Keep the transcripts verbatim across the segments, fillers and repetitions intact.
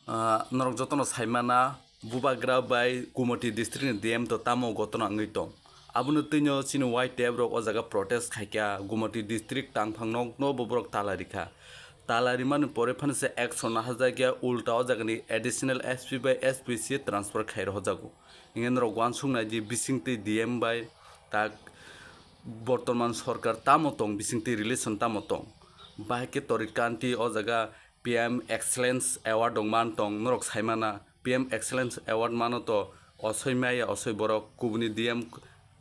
Ah, norok jotono saimana, Bubagra bai Gumati district ni D M to tamo gotona wngwi tong. Abono twino chini Y T F rok o jaga protest khaikha, Gumati district tangphang nok no bo borok tala rikha. Tala rimani pore phano se action naharjakya, ulta o jagani additional S P bai S P C transfer khai rohorjago. Hinkhe norok uansuk naidi bisingtwi D M bai tak bortoman sorkar tamo tong, bisingtwi relation tamo tong. Bahai khe Torit Kanti o jaga P M Excellence Award rok man tong, norok saimana P M Excellence Award mano to osoi maya, osoi borok kubuni D M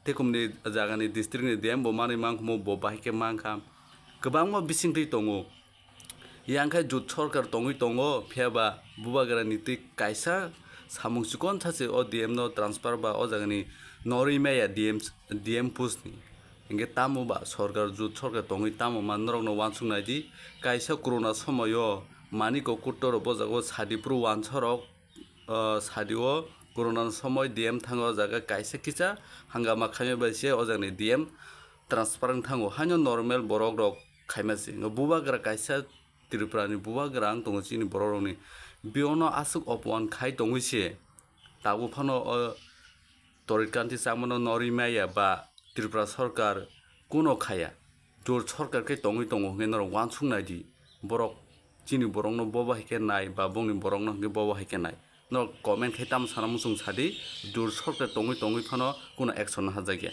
tei kubuni jagani district ni D M bo manwi mankhumo, bo bahai khe mankha. Kwbangma bisingtwi tongo. Yang khe jut sorkar tongwi tongo, phiya ba Bubagra ni twi kaisa samung chikon sache o D M no transfer ba o jagani norwi maya D M, D M post ni. Hinkhe tamo ba sorkar, jut sorkar tongwi tamo man norokno uansuk naidi. Kaisa corona somoio Maniko Kuttor bo jago sadi phuru uansa rok, ah, sadi o corona ni somoi D M thango o jaga kaisa kisa hangama khaima bai se o jagani D M transfer wng thango. Haino normal borok rok khaima se. Hinkhe Bubagra kaisa Tripura ni Bubagra wng tongo chini borok rokni. Biono aswk opoman khai tongwi se tabuk phano o Torit Kanti chamano norwi maya ba Tripura sorkar kuno khaya. Jut sorkar khe tongwi tongo hinkhe norok uansuk naidi. Borok chini borokno bo bahai khe nai ba bongni borokno hinkhe bo bahai khe nai. Norok comment khai tamo sana muchung sadi, jut sorkar tongwi tongwi phano kuno action naharjakya.